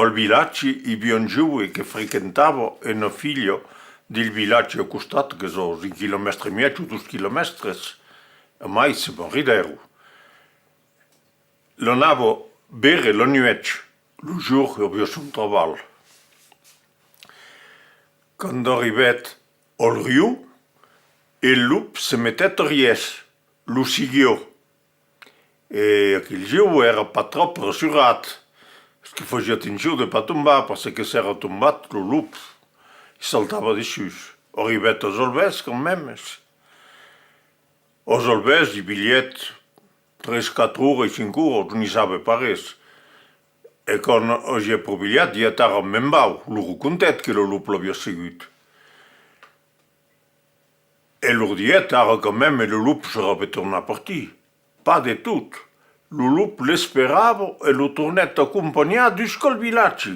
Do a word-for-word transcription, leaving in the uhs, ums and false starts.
Al vilatge i aviá un jove que frequentava una filha del vilatge a costat, que son un quilomèstre e mièg o dos quilomèstres, e mai se maridèron. L'anava veire la nuèch, lo jorn aviá son trabalh. Quand arribèt al riu, el lop se metèt a rièr, lo seguiá. E aquel jove èra pas tròp rassurat, es que fasiá atencion de pas tombar, parce que s'èra tombat, lo lop i saltava dessús. Arribèt als albèrs quand mèmes. Als albèrs i velhèt tres, quatre oras, cinc oras, o ne sabe pas res. E quand aguèt pro velhat, dièt: «Ara me'n vau», lor contèt que lo lop l'aviá seguit. E lor dièt: «Ara quand mème lo lop serà per tornar partir.» Pas de tot. Lo lop l'esperava e lo tornèt acompanhar dusc'al vilatge.